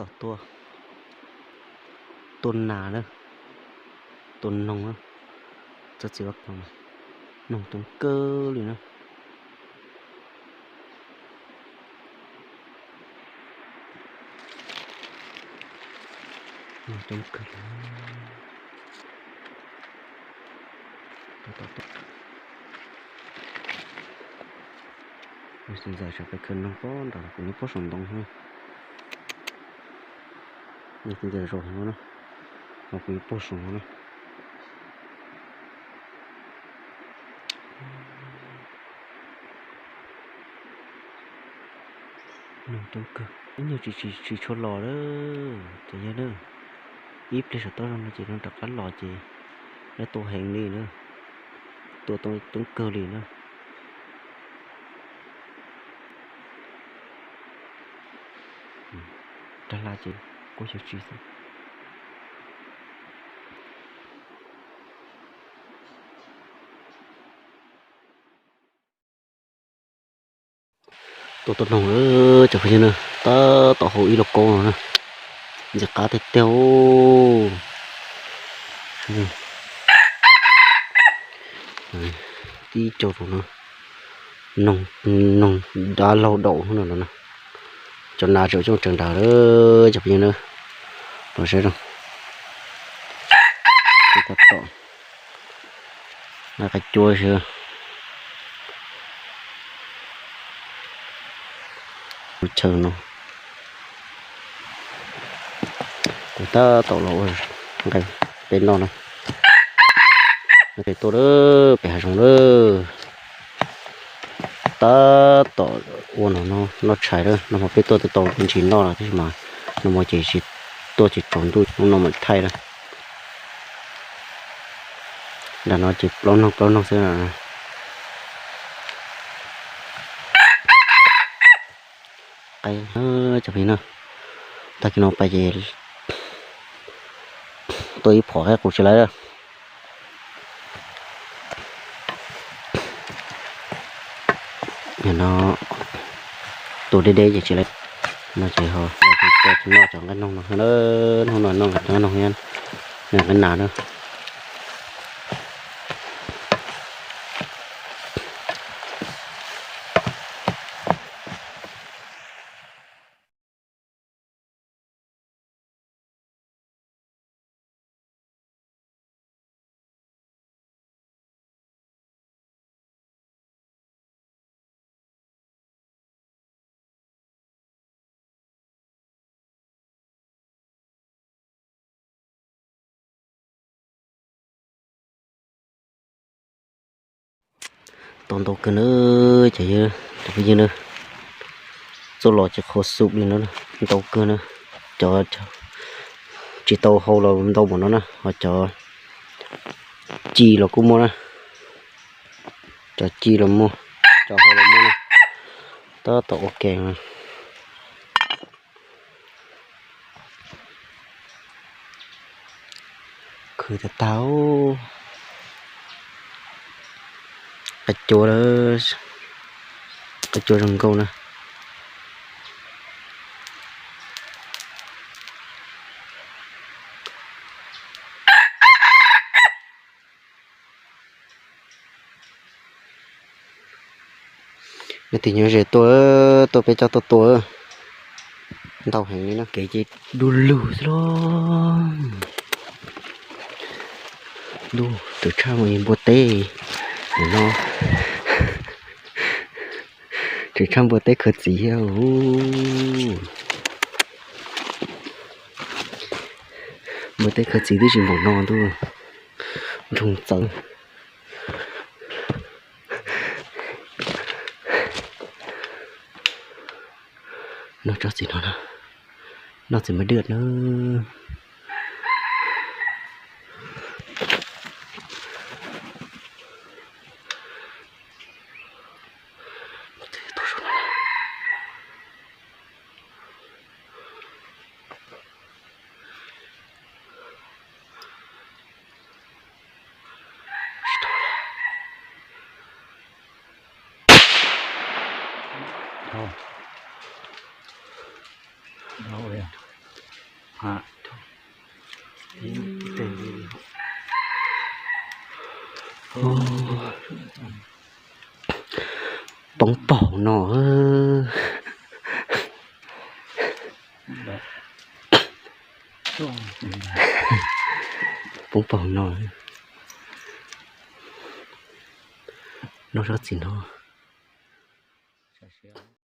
Tuaj, tuaj nas na, tuaj noog na, txog txiv vaj kos mas noog coob kawg li na. Noog coob kawg li. Ntxawm sawv pem khawm noog pob nram kuv nyob pob saum ntoo na. Ntxawm zaum no na, ho kuv nyob pob saum no na. Noog coob kawg, ib nyuag tsis tsis tsis tshua los lawm cov yawg na. Ib pliag saum toj zog no ces no rov qab los ces lawv tua heev li na, tua coob kawg li na. Rag hla ces kuj xyov tsis xwb. Tuaj tuaj noog lawm cov phooj ywg na, tab tom hau ib lauj kaub no na, ntxim qab tiag tiag. Tib co tus no, noog, noog dab laug daus no na, cov nas tseem coob tseem nrad lawm cov phooj ywg na, los saib zoo. Tab tom na, qab cua xwb. Chaw no kuv tab tom los ua nqaij peb noj na. Pem tuaj lawm, pem hav zoov lawm. Tab tom ua no noj tshais lawm, noj hmo peb tuaj tau ntsis noj lawm tab sis mas noj hmo ces tsis tuaj ces tsaus ntuj, hnub no mam thaij lawm. Nram no ces plaub noog plaub noog xwb. Qaib cov phooj ywg na, tag kis no pais ces tuaj ib phom qaib qus tsis lawm. No tus deb deb ces tsis lawm. No ces ho tuaj noj cov nqaij noog no, hnub no noj cov nqaij noog, nqaij nas na. Tau ntau kawg na, cov yawg cov phooj ywg na, txoj los ces qhuav xub li no, ntau kawg na. Cov tsis tau hau los ntau npaum no na, ho cov ci los kuj muaj na, cov ci los muaj, cov hau los muaj na, tab tom ua ke na. Khwv tag tag, qaib cua, qaib cua zoo nkauj na. Leej twg nyob ze tuaj, tuaj peb coj tuaj tua, ntau heev li na. Kev ces du lug xwb los. Ntuj, txawv tshaj npua teb no, txawv tshaj npua teb khawv txiv thiab. Npua teb khawv txiv twb tsis npaum no ntuj, nroo txawv. Noj tsob txiv no na, noj txiv me dwj na. Poob paug no. Poob paug no. Noj tsob txiv no.